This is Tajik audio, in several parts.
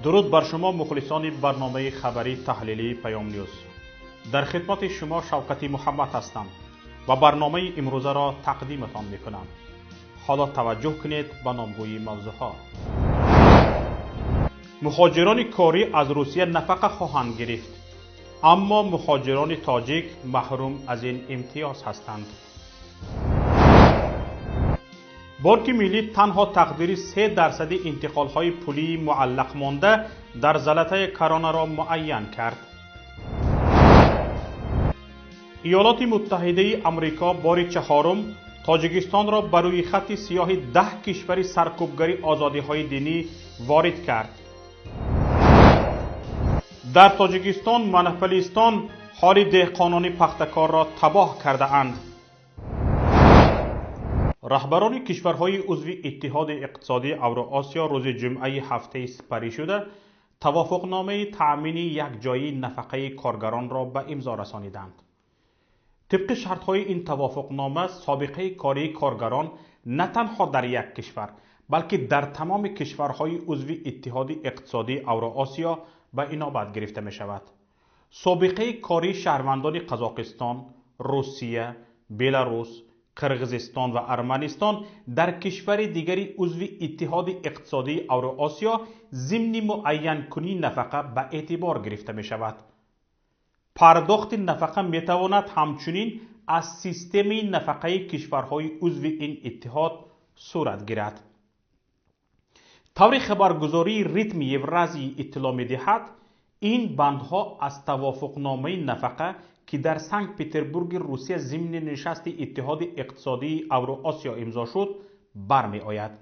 Дуруд бар шумо, мухлисони барномаи хабарии таҳлилии Паём Ньюз. Дар хидмати шумо Шавкати Муҳаммад ҳастам ва барномаи имрӯзаро тақдиматон мекунам. Ҳоло таваҷҷӯҳ кунед ба номгӯи мавзӯъҳо. Муҳоҷирони корӣ аз Русия нафақа хоҳанд гирифт, аммо муҳоҷирони тоҷик маҳрум аз ин имтиёз ҳастанд. Бонки Миллӣ танҳо тақдири 3% интиқолҳои пулии муаллақ монда дар Золотая Коронаро муайян кард. Иёлоти Муттаҳидаи Амрико бори чаҳорум Тоҷикистонро ба рӯйхати сиёҳи 10 кишвари саркӯбгари озодиҳои динӣ ворид кард. Дар Тоҷикистон монополистон ҳоли деҳқонони пахтакорро табоҳ кардаанд. Раҳбарони кишварҳои узви Иттиҳоди иқтисодии Авроосиё рӯзи ҷумъаи ҳафтаи сипарӣшуда тавофуқномаи таъмини якҷоии нафақаи коргаронро ба имзо расониданд. Тибқи шартҳои ин тавофуқнома, собиқаи кории коргарон на танҳо дар як кишвар, балки дар тамоми кишварҳои узви Иттиҳоди иқтисодии Авроосиё ба инобат гирифта мешавад. Собиқаи кории шаҳрвандони Қазоқистон, Русия, Беларус, Қирғизистон ва Арманистон дар кишвари дигари узви Иттиҳоди иқтисодии Авроосиё зимни муайянкунии нафақа ба эътибор гирифта мешавад. Пардохти нафақа метавонад ҳамчунин аз системаи нафақаи кишварҳои узви ин иттиҳод сурат гирад. Таври хабаргузории Ритми Евразии иттилоъ медиҳад, ин бандҳо аз тавофуқномаи нафақа, ки дар Санкт Петербурги Русия зимни нишасти Иттиҳоди иқтисодии Авроосиё имзо шуд, бармеояд.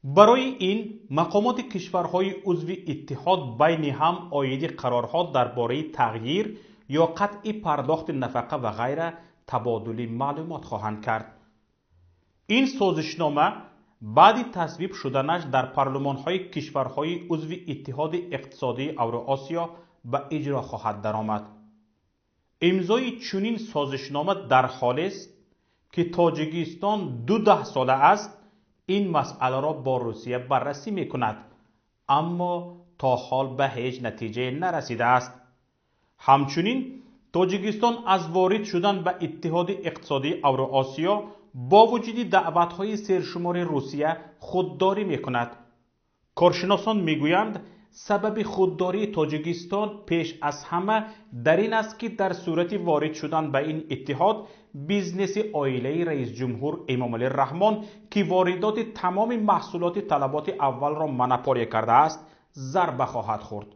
Барои ин мақомоти кишварҳои узви иттиҳод байни ҳам оиди қарорҳо дар бораи тағйир ё қатъи пардохти нафақа ва ғайра табодули маълумот хоҳанд кард. Ин созишнома баъди тасвиб шуданаш дар парлумонҳои кишварҳои узви Иттиҳоди иқтисодии Авроосиё ба иҷро хоҳад даромад. Имзои чунин созишнома дар ҳолест, ки Тоҷикистон 20 сола аст ин масъаларо бо Русия баррасӣ мекунад, аммо то ҳол ба ҳеҷ натиҷае нарасидааст. Ҳамчунин Тоҷикистон аз ворид шудан ба Иттиҳоди иқтисодии Авроосиё бо вуҷуди даъватҳои сершумори Русия худдорӣ мекунад. Коршиносон мегӯянд, сабаби худдории Тоҷикистон пеш аз ҳама дар ин аст, ки дар сурати ворид шудан ба ин иттиҳод бизнеси оилаи раисҷумҳур Эмомалӣ Раҳмон, ки воридоти тамоми маҳсулоти талаботи аввалро монополия кардааст, зарба хоҳад хӯрд.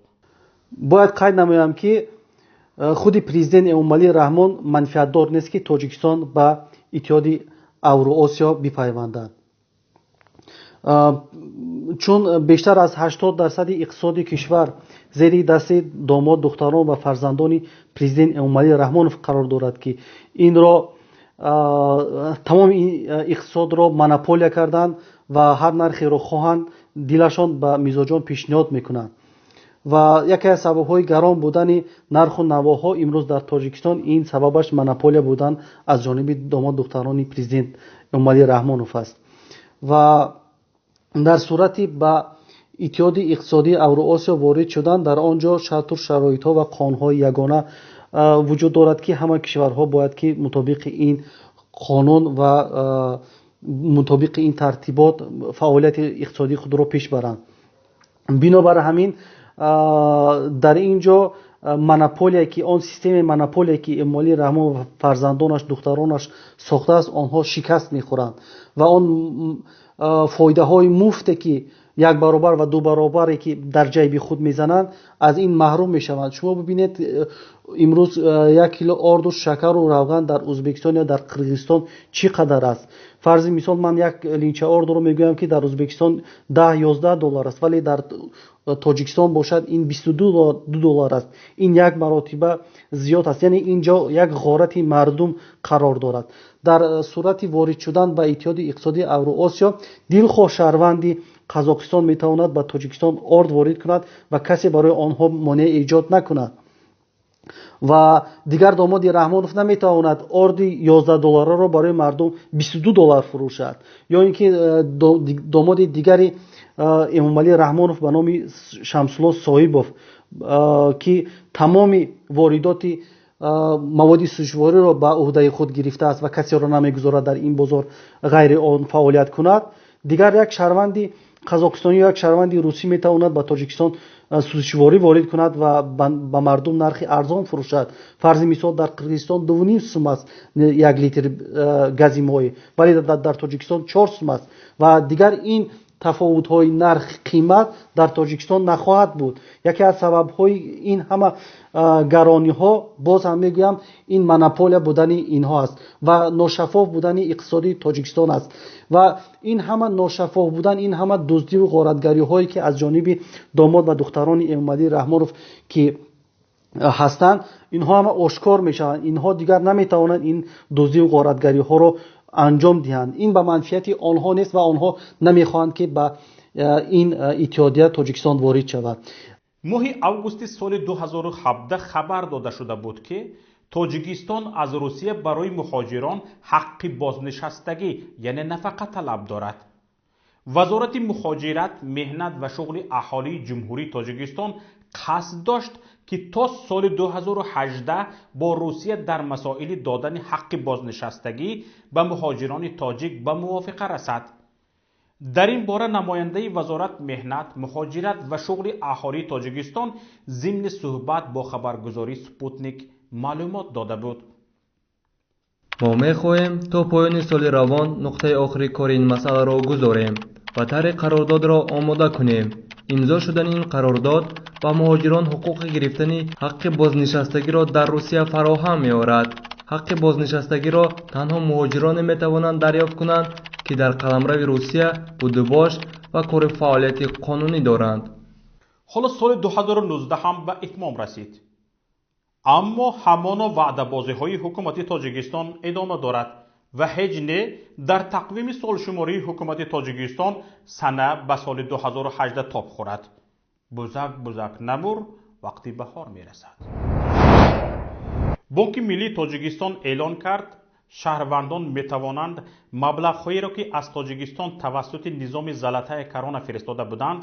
Бояд қайд намоям, ки худи президент Эмомалӣ Раҳмон манфиатдор нест, ки Тоҷикистон ба Иттиҳоди Авроосиё бипайвандад, чун бештар аз 80% иқтисоди кишвар зери дасти домод, духтарон ва фарзандони президент Эмомалӣ Раҳмонов қарор дорад, ки инро тамоми иқтисодро монополия карданд ва ҳар нархеро хоҳанд дилашон ба мизоҷон пешниҳод мекунанд. Ва яке аз сабабҳои гарон будани нарху навоҳо имрӯз дар Тоҷикистон ин сабабаш монополия будан аз ҷониби домод, духтарони президент Эмомалӣ Раҳмонов аст. Ва дар сурати ба Иттиҳоди иқтисодии Авроосиё ворид шудан, дар он ҷо шарту шароитҳо ва қонунҳои ягона вуҷуд дорад, ки ҳама кишварҳо бояд ки мутобиқи ин қонун ва мутобиқи ин тартибот фаъолияти иқтисодии худро пеш баранд. Бинобар ҳамин дар ин ҷо монополия, ки он системаи монополия, ки Эмомалӣ Раҳмон ва фарзандонаш, духтаронаш сохтааст, онҳо шикаст мехӯранд ва он фоидаҳои муфте, ки як баробар ва ду баробаре, ки дар ҷайби худ мезананд, аз ин маҳрум мешаванд. Шумо бибинед, имрӯз 1 кило орду, шакару равған дар Ӯзбекистон ё дар Қирғизистон чӣ қадар аст. Фарзи мисол, ман як линча ордуро мегӯям, ки дар Ӯзбекистон 10-11 доллар аст, вале дар Тоҷикистон бошад ин 22 доллар аст. Ин як маротиба зиёд аст, яъне ин ҷо як ғорати мардум қарор дорад. Дар сурати ворид шудан ба Иттиҳоди иқтисодии Авроосиё дилхоҳ шаҳрванди Қазоқистон метавонад ба Тоҷикистон орд ворид кунад ва касе барои онҳо монеа эҷод накунад. Ва дигар домоди Раҳмонов наметавонад орди 11 долларро барои мардум 22 доллар фурӯшад, ё ин ки домоди дигари Эмомалӣ Раҳмонов ба номи Шамсулло Соҳибов, ки тамоми воридоти маводи сӯзишвориро ба уҳдаи худ гирифтааст ва касеро намегузорад дар ин бозор ғайри он фаъолият кунад. Дигар як шаҳрванди қазоқистонӣ ё як шаҳрванди русӣ метавонад ба Тоҷикистон сӯзишворӣ ворид кунад ва ба мардум нархи арзон фурӯшад. Фарзи мисол, дар Қирғизистон 2,5 сум аст як литр гази моеъ, вале дар Тоҷикистон 4 сум аст ва дигар ин тафовутҳои нархи қимат дар Тоҷикистон нахоҳад буд. Яке аз сабабҳои ин ҳама гарониҳо, боз ҳам мегӯям, ин монополия будани инҳо аст ва ношаффоф будани иқтисоди Тоҷикистон аст. Ва ин ҳама ношаффоф будан, ин ҳама дуздиву ғоратгариҳое, ки аз ҷониби домод ва духтарони Эмомалӣ Раҳмонов ки ҳастанд, инҳо ҳама ошкор мешаванд. Инҳо дигар наметавонанд ин дуздиву ғоратгариҳоро анҷом диҳанд. Ин ба манфиати онҳо нест ва онҳо намехоҳанд, ки ба ин иттиҳодия Тоҷикистон ворид шавад. Моҳи августи соли 2017 хабар дода шуда буд, ки Тоҷикистон аз Русия барои муҳоҷирон ҳаққи бознишастагӣ, яъне нафақа талаб дорад. Вазорати муҳоҷират, меҳнат ва шуғли аҳолии Ҷумҳурии Тоҷикистон қасд дошт, ки то соли 2018 бо Русия дар масоили додани ҳаққи бознишастагӣ ба муҳоҷирони тоҷик ба мувофиқа расад. Дар ин бора намояндаи Вазорат меҳнат, муҳоҷират ва шуғли аҳолии Тоҷикистон зимни суҳбат бо хабаргузории Спутник маълумот дода буд. Мо мехоҳем то поёни соли равон нуқтаи охири кори ин масъаларо гузорем ва тарҳи қарордодро омода кунем. Имзо шудани ин қарордод ба муҳоҷирон ҳуқуқи гирифтани ҳаққи бознишастагиро дар Русия фароҳам меорад. Ҳаққи бознишастагиро танҳо муҳоҷироне метавонанд дарёфт кунанд, ки дар қаламрави Русия будубош ва кори фаъолияти қонунӣ доранд. Ҳоло соли 2019 ҳам ба итмом расид, аммо ҳамоно ваъдабозиҳои ҳукумати Тоҷикистон идома дорад ва ҳеҷ не дар тақвими солшумории ҳукумати Тоҷикистон сана ба соли 2018 тоб хӯрад. Бузак бузак намур, вақти баҳор мерасад. Бонки миллии Тоҷикистон эълон кард, шаҳрвандон метавонанд маблағҳоеро, ки аз Тоҷикистон тавассути низоми Золотая корона фиристода буданд,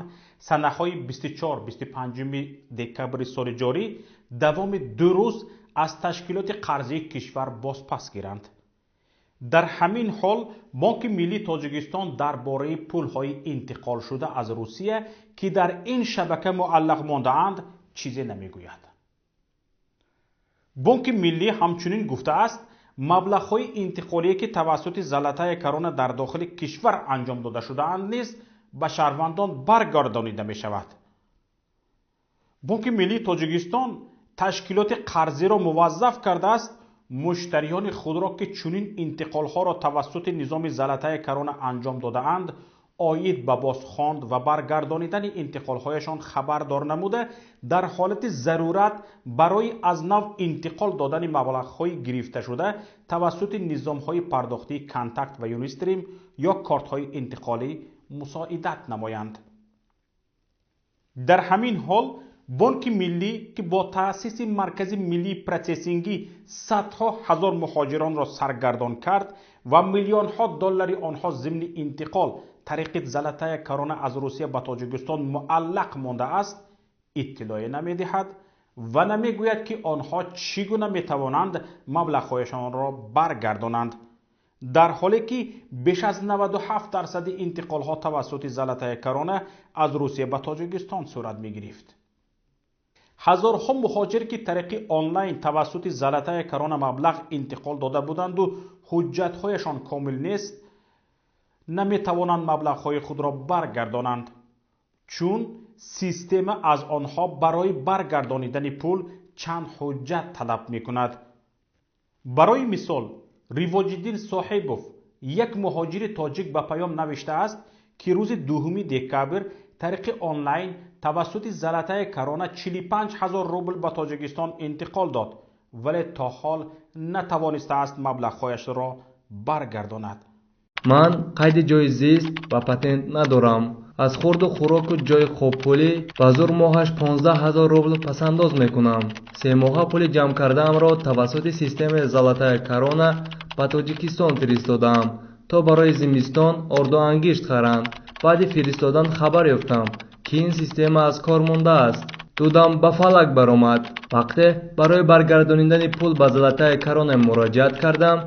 санаҳои 24-25 декабри соли ҷорӣ давоми 2 рӯз аз ташкилоти қарзии кишвар бозпас гиранд. Дар ҳамин ҳол Бонки миллии Тоҷикистон дар бораи пулҳои интиқолшуда аз Русия, ки дар ин шабака муаллақ мондаанд, чизе намегӯяд. Бонки миллӣ ҳамчунин гуфтааст, маблағҳои интиқолие, ки тавассути Золотая корона дар дохили кишвар анҷом дода шудаанд, низ ба шаҳрвандон баргардонида мешавад. Бонки миллии Тоҷикистон ташкилоти қарзиро муваззаф кардааст муштариёни худро, ки чунин интиқолҳоро тавассути низоми Золотая корона анҷом додаанд, оид ба бозхонд ва баргардонидани интиқолҳояшон хабардор намуда, дар ҳолати зарурат барои аз нав интиқол додани маблағҳои гирифташуда тавассути низомҳои пардохтии Контакт ва Юнистрим ё кортҳои интиқолӣ мусоидат намоянд. Дар ҳамин ҳол Бонки миллӣ, ки бо таъсиси Маркази миллии протсессингӣ садҳо ҳазор муҳоҷиронро саргардон кард ва миллионҳо доллари онҳо зимни интиқол тариқи Золотая корона аз Русия ба Тоҷикистон муаллақ мондааст, иттилоъе намедиҳад ва намегӯяд, ки онҳо чӣ гуна метавонанд маблағҳояшонро баргардонанд, дар ҳоле ки беш аз 97% интиқолҳо тавассути Золотая корона аз Русия ба Тоҷикистон сурат мегирифт. Ҳазорҳо муҳоҷир, ки тариқи онлайн тавассути Золотая корона маблағ интиқол дода буданду ҳуҷҷатҳояшон комил нест, наметавонанд маблағҳои худро баргардонанд, чун система аз онҳо барои баргардонидани пул чанд ҳуҷҷат талаб мекунад. Барои мисол, Ривоҷиддин Соҳибов, як муҳоҷири тоҷик, ба паём навиштааст, ки рӯзи 2 декабр тариқи онлайн тавассути Золотая корона 45 ҳазор рубл ба Тоҷикистон интиқол дод, вале то ҳол натавонистааст маблағҳояшро баргардонад. Ман қайди ҷойи зист ва патент надорам. Аз хурду хӯроку ҷойи хобпулӣ ба зур моҳаш 15 ҳазор рубл пасандоз мекунам. 3 моҳа пули ҷамъ кардаамро тавассути системаи Золотая корона ба Тоҷикистон фиристодаам, то барои зимистон орду ангишт харанд. Баъди фиристодан хабар ёфтам, ки ин система аз кор мондааст. Дудам ба фалак баромад. Вақте барои баргардонидани пул ба Золотая Корона муроҷиат кардам,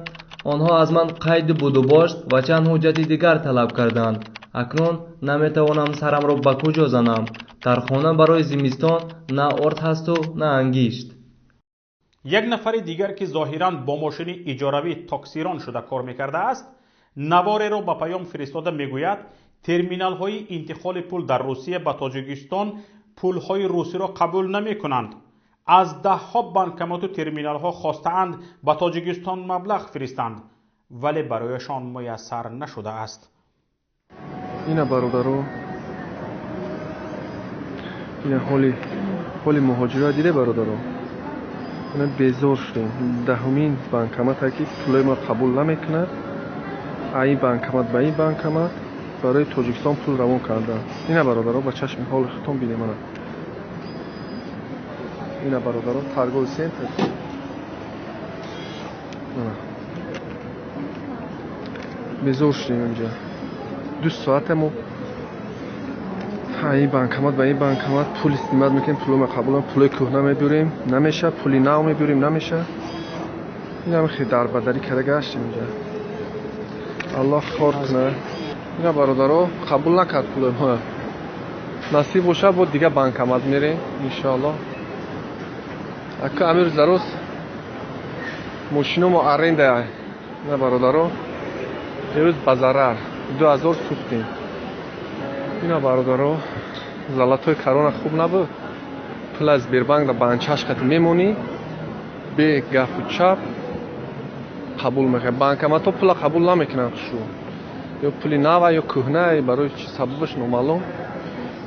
онҳо аз ман қайду будубошт ва чанд ҳуҷҷати дигар талаб карданд. Акнун наметавонам сарамро ба куҷо занам. Дар хона барои зимистон на орд ҳасту на ангишт. Як нафари дигар, ки зоҳиран бо мошини иҷоравӣ таксирон шуда кор мекардааст, навореро ба паём фиристода мегӯяд, терминалҳои интиқоли пул дар Русия ба Тоҷикистон пулҳои русиро қабул намекунанд. Аз даҳҳо банкомату терминалҳо хостаанд ба Тоҷикистон маблағ фиристанд, вале барояшон муяссар нашудааст. Ина бародаро, ина ҳоли муҳоҷиро диде бародаро. Ина безор шудем. Даҳумин банкомате ки пулои мо қабул намекунад, ин банкомат ба ин банкомат барои Тоҷикистон пул равон кардан. Ина бародаро, ба чашми ҳоли худтон бинем мана. Ина бародаро, торговый центр. Мана. Безор шудем инҷа. 2 соата мо ин банкомат ба ин банкомат пул снимать мекунем, пулома қабул намекунем, пулои кӯҳна мебурем, намеша, пули нав мебурем, намеша. Ин ҳам хеле дарбадарӣ карда гаштем инҷа. Аллоҳ хор кунад. Ина бародаро, қабул накард пулои мо. Насиб бошад, бо дигар банкомат мерем, иншоаллоҳ. Ака амир зарӯз мошиномо аренда. Ина бародаро, имрӯз ба зарар 2000 сӯхтем. Ина бародаро, Золотой Корона хуб набуд. Пул аз Сбербанк да банчаш қати мемонӣ, бе гапу чап қабул мекунад. Банкоматҳо пула қабул намекунанд хушу. Ё пули нава ё кӯҳна, барои чи сабабаш номаълум.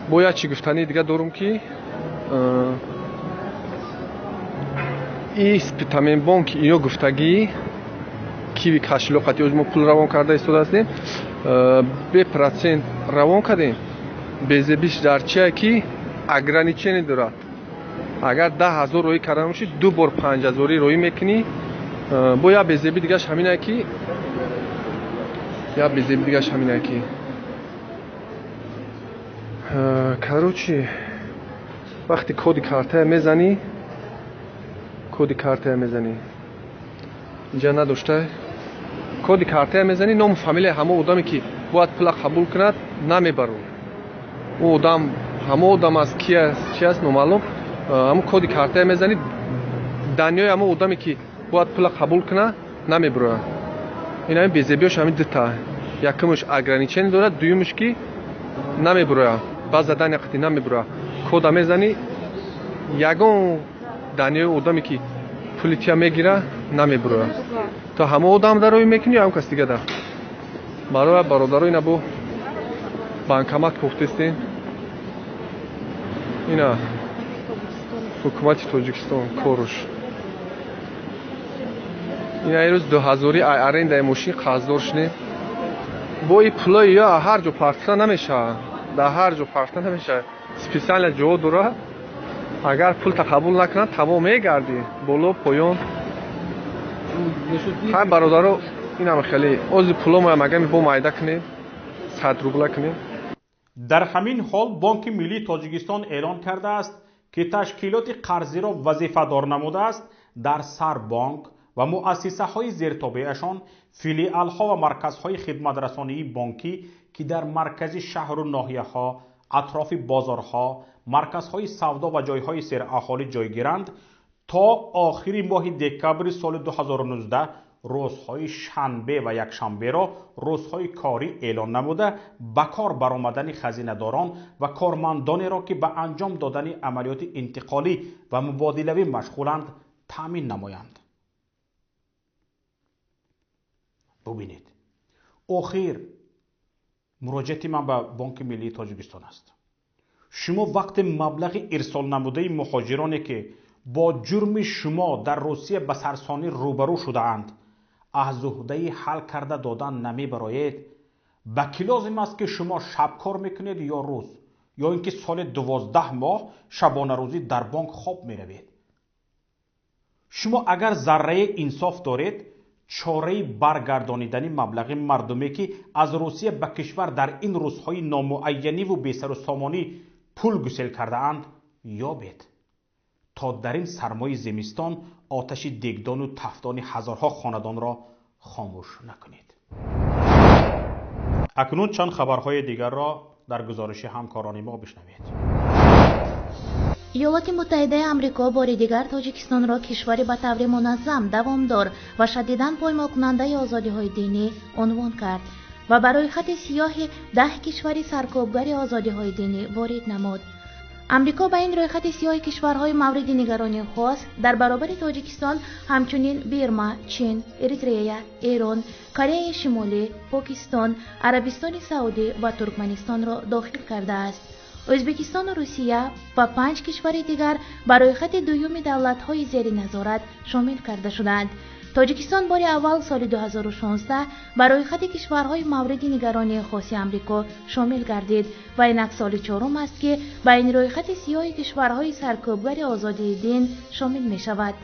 Бо як чи гуфтании дига дорум, ки и Спитаменбонк ино гуфтагӣ Киви кошелёк қати мо пул равон карда истодаастем, бе процент равон кардем. Безебиш дар чие ки ограничение дорад. Агар 10 000 роӣ карда бошӣ, ду бор 5000 роӣ мекунӣ. Бо як безеби дигаш ҳаминае ки як безеби дигаш ҳаминае ки короче, вақте коди картая мезанӣ, коди картая мезанӣ, инҷа надошта, коди картая мезанӣ, ному фамилияи ҳамон одаме ки бояд пула қабул кунад, намебару. Ӯ одам ҳамон одам аст, ки аст, чи аст, номаълум. Ҳамон коди картая мезанӣ, данные ҳамон одаме ки бояд пула қабул кунад, намебурояд. Ин ҳамин безебиёш ҳамин дута: якумаш ограничение дорад, дуюмаш ки намебурояд, баъза данные қати намебурояд. Кода мезанӣ, ягон данные одаме ки пули тия мегира, намебурояд. То ҳамон одам дароӣ мекунӣ ё ҳам кас дига да. Барои бародаро, ина бо банкомат кофтестем. Ина ҳукумати Тоҷикистон коруш. Ина ирӯз 2000-и арендаи мошин қарздор шудем. Бо и пулои ё ҳар ҷо партофта намешавад, дар ҳар ҷо партофта намешавад, специально ҷо дорад. Агар пулта қабул накунад, тамом, мегардӣ боло поён. Ҳай бародаро, инам хеле ози пуломоям агар бо майда кунем, 100 рубла кунем. Дар ҳамин ҳол Бонки Миллии Тоҷикистон эълон кардааст, ки ташкилоти қарзиро вазифадор намудааст дар Сарбонк ва муассисаҳои зертобеашон, филиалҳо ва марказҳои хидматрасонии бонкӣ, ки дар маркази шаҳру ноҳияҳо, атрофи бозорҳо, марказҳои савдо ва ҷойҳои сераҳолӣ ҷойгиранд, то охири моҳи декабри соли 2019 рӯзҳои шанбе ва якшанберо рӯзҳои корӣ эълон намуда, ба кор баромадани хазинадорон ва кормандонеро, ки ба анҷом додани амалиёти интиқолӣ ва мубодилавӣ машғуланд, таъмин намоянд. Бубинед, охир муроҷиати ман ба Бонки Миллии Тоҷикистон аст. Шумо вақте маблағи ирсол намудаи муҳоҷироне, ки бо ҷурми шумо дар Русия ба сарсонӣ рӯбарӯ шудаанд, аз уҳдаи ҳал карда додан намебароед, ба кӣ лозим аст, ки шумо шаб кор мекунед ё рӯз, ё ин ки соли 12 моҳ шабонарӯзӣ дар бонк хоб меравед? Шумо агар зарраи инсоф доред, чораи баргардонидани маблағи мардуме ки аз Русия ба кишвар дар ин рӯзҳои номуайяниву бесарусомонӣ пул гусел кардаанд ёбед, то дар ин сармои зимистон оташи дегдону тафдони ҳазорҳо хонадонро хомӯш накунед. Акнун чанд хабарҳои дигарро дар гузориши ҳамкорони мо бишнавед. Иёлоти Муттаҳидаи Амрико бори дигар Тоҷикистонро кишвари ба таври муназзам, давомдор ва шадидан поймолкунандаи озодиҳои динӣ унвон кард ва ба рӯйхати сиёҳи 10 кишвари саркӯбгари озодиҳои динӣ ворид намуд. Амрико ба ин рӯйхати сиёҳи кишварҳои мавриди нигаронӣ хос дар баробари Тоҷикистон ҳамчунин Бирма, Чин, Эритрея, Эрон, Кореяи Шимолӣ, Покистон, Арабистони Саудӣ ва Туркманистонро дохил кардааст. Ӯзбекистону Русия ва 5 кишвари дигар ба рӯйхати дуюми давлатҳои зери назорат шомил карда шуданд. Тоҷикистон бори аввал соли 2016 ба рӯйхати кишварҳои мавриди нигаронии хоси Амрико шомил гардид ва инак соли чорум аст, ки ба ин рӯйхати сиёҳи кишварҳои саркӯбгари озодии дин шомил мешавад.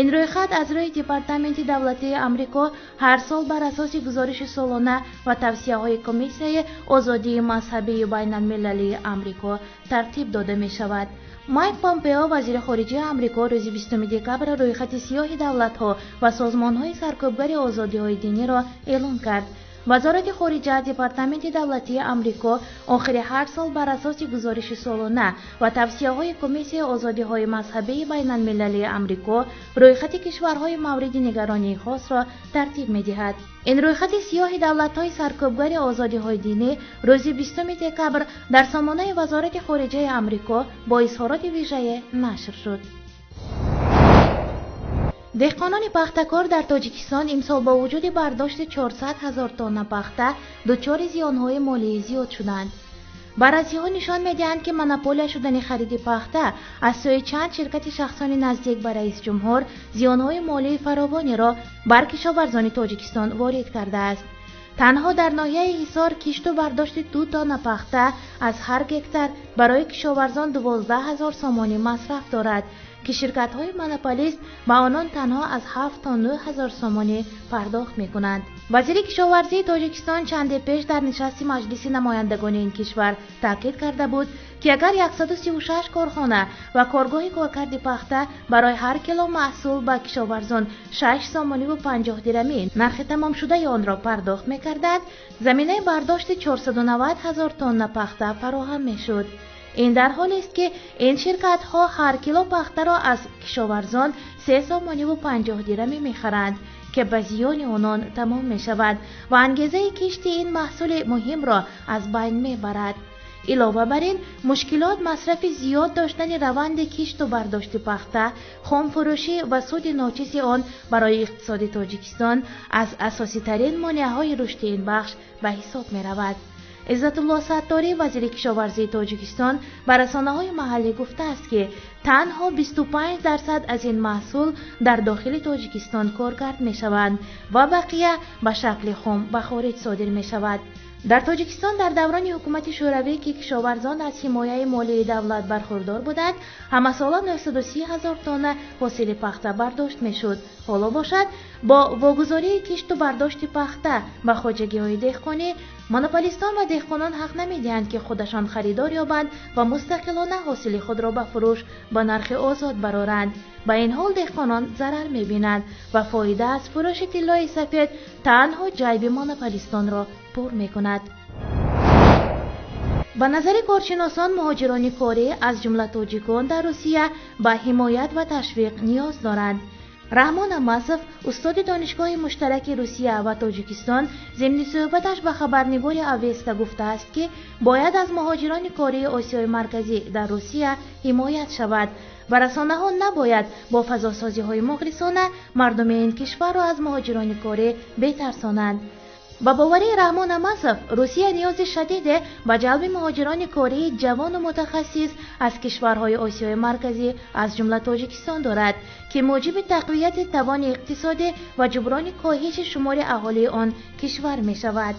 Ин рӯйхат аз рӯи Департаменти давлатии Амрико ҳар сол бар асоси гузориши солона ва тавсияҳои Комиссияи озодии мазҳабии байналмилалии Амрико тартиб дода мешавад. Майк Помпео, вазири хориҷаи Амрико, рӯзи 20 декабр рӯйхати сиёҳи давлатҳо ва созмонҳои саркӯбгари озодиҳои диниро эълон кард. Вазорати хориҷа, Департаменти давлатии Амрико охири ҳар сол бар асоси гузориши солона ва тавсияҳои Комиссияи озодиҳои мазҳабии байналмилалии Амрико рӯйхати кишварҳои мавриди нигаронии хосро тартиб медиҳад. Ин рӯйхати сиёҳи давлатҳои саркӯбгари озодиҳои динӣ рӯзи 20 декабр дар сомонаи Вазорати хориҷаи Амрико бо изҳороти вижае нашр шуд. Деҳқонони пахтакор дар Тоҷикистон имсол бо вуҷуди бардошти 400 ҳазор тонна пахта дучори зиёнҳои молии зиёд шуданд. Баррасиҳо нишон медиҳанд, ки монополия шудани хариди пахта аз сӯи чанд ширкати шахсони наздик ба раисҷумҳур зиёнҳои молии фаровонеро бар кишоварзони Тоҷикистон ворид кардааст. Танҳо дар ноҳияи Ҳисор кишту бардошти 2 тонна пахта аз ҳар гектар барои кишоварзон 12 ҳазор сомонӣ масраф дорад, ки ширкатҳои монополист ба онон танҳо аз 7 то 9 ҳазор сомонӣ пардохт мекунанд. Вазири кишоварзии Тоҷикистон чанде пеш дар нишасти Маҷлиси намояндагони ин кишвар таъкид карда буд, ки агар 136 корхона ва коргоҳи коркарди пахта барои ҳар кило маҳсул ба кишоварзон 6 сомониву 50 дирамӣ нархи тамомшудаи онро пардохт мекарданд, заминаи бардошти 490 ҳазор тонна пахта фароҳам мешуд. Ин дар ҳолест, ки ин ширкатҳо ҳар кило пахтаро аз кишоварзон 3 сомониву 50 дирамӣ мехаранд, ки ба зиёни онон тамом мешавад ва ангезаи кишти ин маҳсули муҳимро аз байн мебарад. Илова бар ин, мушкилот масрафи зиёд доштани раванди кишту бардошти пахта, хомфурӯшӣ ва суди ночизи он барои иқтисоди Тоҷикистон аз асоситарин монеаҳои рушди ин бахш ба ҳисоб меравад. Иззатулло Сатторӣ, вазири кишоварзии Тоҷикистон, ба расонаҳои маҳаллӣ гуфтааст, ки танҳо 25% аз ин маҳсул дар дохили Тоҷикистон коркард мешаванд ва бақия ба шакли хом ба хориҷ содир мешавад. Дар Тоҷикистон дар даврони ҳукумати шӯравӣ, ки кишоварзон аз ҳимояи молии давлат бархурдор буданд, ҳамасола 930 ҳазор тонна ҳосили пахта бардошт мешуд. Ҳоло бошад, бо вогузории кишту бардошти пахта ба хоҷагиҳои деҳқонӣ, монополистон ва деҳқонон ҳақ намедиҳанд, ки худашон харидор ёбанд ва мустақилона ҳосили худро ба фурӯш ба нархи озод бароранд. Ба ин ҳол деҳқонон зарар мебинанд ва фоида аз фурӯши тиллои сафед танҳо ҷайби монополистонро пур мекунад. Ба назари коршиносон, муҳоҷирони корӣ аз ҷумла тоҷикон дар Русия ба ҳимоят ва ташвиқ ниёз доранд. Раҳмон Амасов, устоди Донишгоҳи муштараки Русия ва Тоҷикистон, зимни суҳбаташ ба хабарнигори Авеста гуфтааст, ки бояд аз муҳоҷирони кории Осиёи Марказӣ дар Русия ҳимоят шавад ва расонаҳо набояд бо фазосозиҳои мухлисона мардуми ин кишварро аз муҳоҷирони корӣ бетарсонанд. Ба бовари Раҳмон Амасов, Русия ниёзи шадиде ба ҷалби муҳоҷирони кории ҷавону мутахассис аз кишварҳои Осиёи Марказӣ, аз ҷумла Тоҷикистон дорад, ки мӯҷиби тақвияти тавони иқтисодӣ ва ҷуброни коҳиши шумори аҳолии он кишвар мешавад.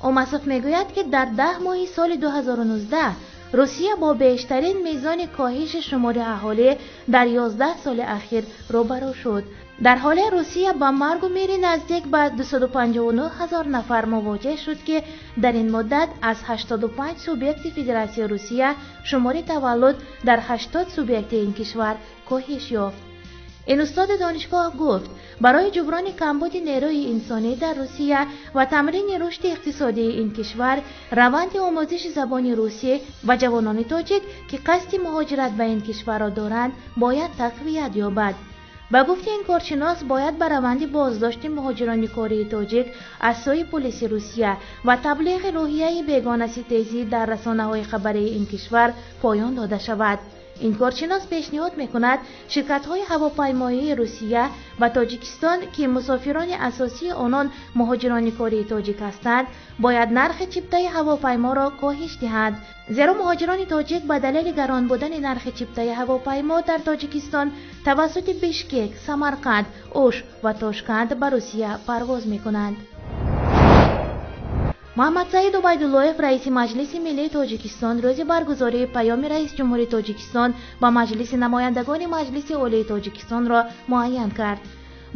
Омасов мегӯяд, ки дар 10 моҳи соли 2019 Русия бо бештарин мизони коҳиши шумори аҳолӣ дар 11 соли ахир рӯбарӯ шуд. Дар ҳоле Русия ба маргу мири наздик ба 259 ҳазор нафар мувоҷеҳ шуд, ки дар ин муддат аз 85 субъекти Федератсияи Русия шумори таваллуд дар 80 субъекти ин кишвар коҳиш ёфт. Ин устоди донишгоҳ гуфт, барои ҷуброни камбуди нерӯи инсонӣ дар Русия ва тамрини рушди иқтисодии ин кишвар, раванди омӯзиши забони русӣ ба ҷавонони тоҷик, ки қасди муҳоҷират ба ин кишварро доранд, бояд тақвият ёбад. Ба гуфти ин коршинос, бояд ба раванди боздошти муҳоҷирони кории тоҷик аз сӯи полиси Русия ва таблиғи рӯҳияи бегонаситезӣ дар расонаҳои хабарии ин кишвар поён дода шавад. Ин коршинос пешниҳод мекунад, ширкатҳои ҳавопаймоии Русия ба Тоҷикистон, ки мусофирони асосии онон муҳоҷирони кории тоҷик ҳастанд, бояд нархи чиптаи ҳавопайморо коҳиш диҳанд, зеро муҳоҷирони тоҷик ба далели гарон будани нархи чиптаи ҳавопаймо дар Тоҷикистон тавассути Бишкек, Самарқанд, Ош ва Тошканд ба Русия парвоз мекунанд. Муҳаммадсаид Убайдуллоев, раиси Маҷлиси Миллии Тоҷикистон, рӯзи баргузории паёми раиси ҷумҳури Тоҷикистон ба Маҷлиси намояндагони Маҷлиси Олии Тоҷикистонро муайян кард.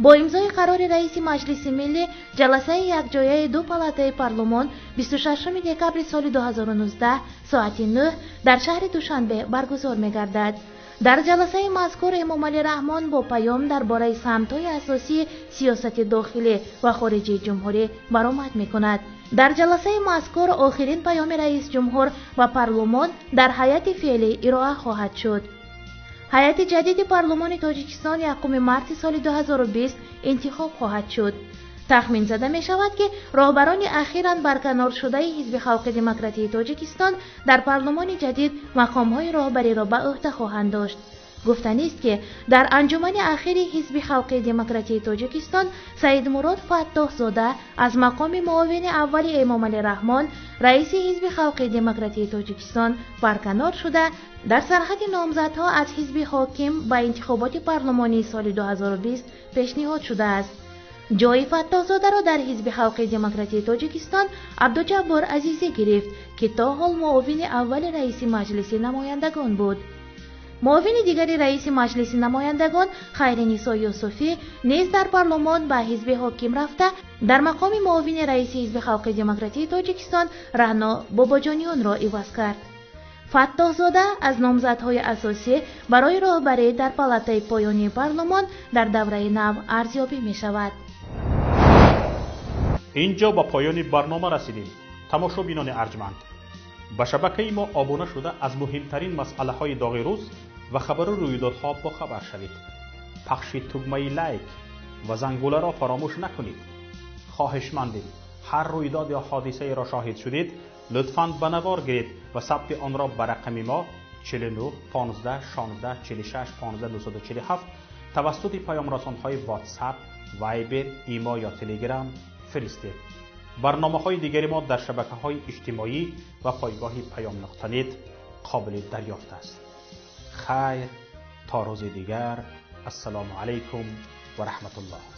Бо имзои қарори раиси Маҷлиси Миллӣ, ҷаласаи якҷояи ду палатаи парлумон 26 декабри соли 2019 соати 9 дар шаҳри Душанбе баргузор мегардад. Дар ҷаласаи мазкур Эмомалӣ Раҳмон бо паём дар бораи самтҳои асосии сиёсати дохилӣ ва хориҷии ҷумҳурӣ баромад мекунад. Дар ҷаласаи мазкур охирин паёми раис ҷумҳур ва парлумон дар ҳайати феълӣ ироа хоҳад шуд. Ҳайати ҷадиди парлумони Тоҷикистон 1 марти соли 2020 интихоб хоҳад шуд. Тахмин зада мешавад, ки роҳбарони ахиран барканоршудаи Ҳизби Халқи Демократии Тоҷикистон дар парлумони ҷадид мақомҳои роҳбариро ба ӯҳда хоҳанд дошт. Гуфтанист, ки дар анҷумани ахири Ҳизби Халқи Демократии Тоҷикистон Саидмурод Фаттоҳзода аз мақоми муовини аввали Эмомалӣ Раҳмон, раиси Ҳизби Халқи Демократии Тоҷикистон барканор шуда, дар сархати номзадҳо аз ҳизби ҳоким ба интихоботи парлумонии соли 2020 пешниҳод шудааст. Ҷои Фаттоҳзодаро дар Ҳизби Халқи Демократии Тоҷикистон Абдуҷаббор Азизӣ гирифт, ки то ҳол муовини аввали раиси Маҷлиси намояндагон буд. Муовини дигари раиси Маҷлиси намояндагон Хайринисо Юсуфӣ низ дар парлумон ба ҳизби ҳоким рафта, дар мақоми муовини раиси Ҳизби Халқи Демократии Тоҷикистон Раъно Бобоҷонёнро иваз кард. Фаттоҳзода аз номзадҳои асосӣ барои роҳбарӣ дар палатаи поёнии парлумон дар давраи нав арзёбӣ мешавад. Инҷо ба поёни барнома расидем. Тамошобинони арҷманд, ба шабакаи мо обуна шуда аз муҳимтарин масъалаҳои доғи рӯз ва хабару рӯйдодҳо бохабар шавед. Пахши тугмаи лайк ва зангуларо фаромӯш накунед. Хоҳишмандем, ҳар рӯйдод ё ҳодисаеро шоҳид шудед, лутфан ба навор гиред ва сабти онро ба рақами мо 49 15 16 46 15 947 тавассути паёмрасонҳои WhatsApp, Viber, Имо ё Telegram фиристед. Барномаҳои дигари мо дар шабакаҳои иҷтимоӣ ва пойгоҳи паём.нет қобили дарёфт аст. Хайр, то рӯзи дигар. Ассалому алайкум ва раҳматуллоҳ.